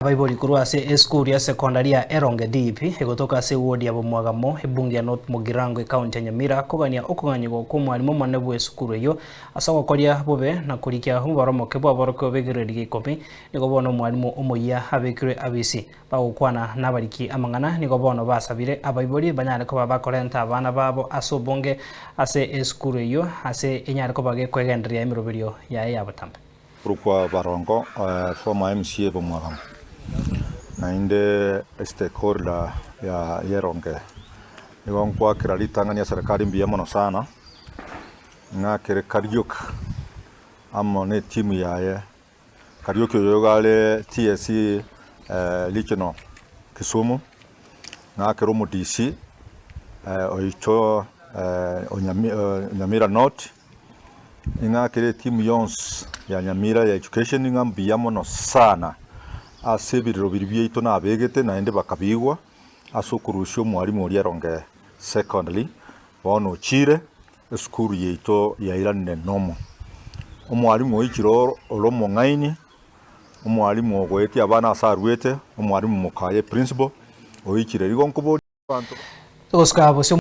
Abaibori korwa ase esukuru ya sekondari ya Eronge DEP egotoka ase ewodi ya Bomwagamo, ebunge ya North Mugirango ekaunti ya Nyamira kogania okoganyigwa kw'omwalimu omonene bw'esukuru eyio ase ogokoria bobe na korikia omobaro omoke bw'aborokigwa b'egrade ya ikomi nigo bono omwalimu omoyia abekirwe abisi. Bagokwana nabariki amang'ana nigo bono basabire abaibori banyare koba bakorenta abana babo ase obonge ase esukuru eyio ase enyare koba gekwegendereria emeroberio yaye ya botambe. Korokwa Barongo, former MCA Bomwagamo, naende stakeholder ya Eronge. Nigo nkoakera ritang'ani ya serikali mbuya mono sana, ng'akere Kariuki amo ne etimu yaye. Kariuki oyo iga are TSC regional Kisumu, ng'akere omo DC oito o Nyamira North. Ing'akere etimu yonsi ya Nyamira ya Education ng'a mbuya mono sana ase ebirero biria biaito nabegete naende bakabigwa ase okorusia omwalimu oria Ronge Secondary bono ochire esukuru yaito yairanire nomo. Omwalimu oichire ore omong'aini, omwalimu ogoetia abana ase arwete, omwalimu mokaye principal oichire. Igo nkoboria abanto. Gosuka bosio.